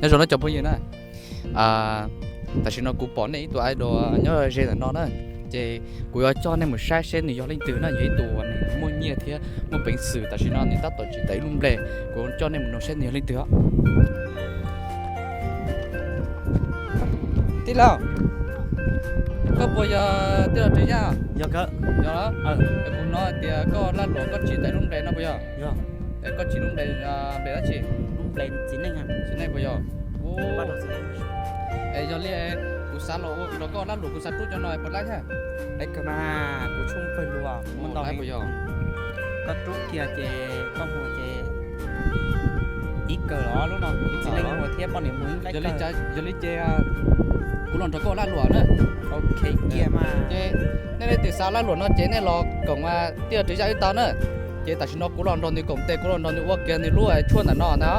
Nyob zoo na cov phooj ywg na, tam sim no kuv pom nej ib tug idol nyob ze ntawm no na, ces kuv yuav coj nej mus saib seb nws yog leej twg na, yog ib tug uas nws muaj nyiaj thiab muaj peev xwm, tam sim no nws tab tom tsim tau ib lub nplej, kuv coj nej mus nrog saib nws yog leej twg os. Tij laug, koj puas yog tij laug Tswv Yaj? Yog, kuv hnov hais tias koj lag luam koj tsim tau ib lub nplej no puas yog? Koj tsim lub nplej, nplej dab tsi? Txiv neej puas yog? Es yog li kuv xav los ua nrog koj lag luam, kuv xav rub cov no puas laib thiab? Laib kawg mas, kuv tshoob pawg lug, muaj ntau puas yog? Koj rub kiag ces koj mus ces ib kawg los lub no, txiv neej mus thiab poj niam mus laib kawg. Yog li ces kuv los nrog koj lag luam na. Ok kiag mas. Ces nej leej twg xav lag luam no ces nej los koom tij laug Tswv Yaj wb tau na. Ces tam sim no kuv los nrog nws koom tes, kuv los nrog nws ua kiag nws lub tshuaj ntawm no na.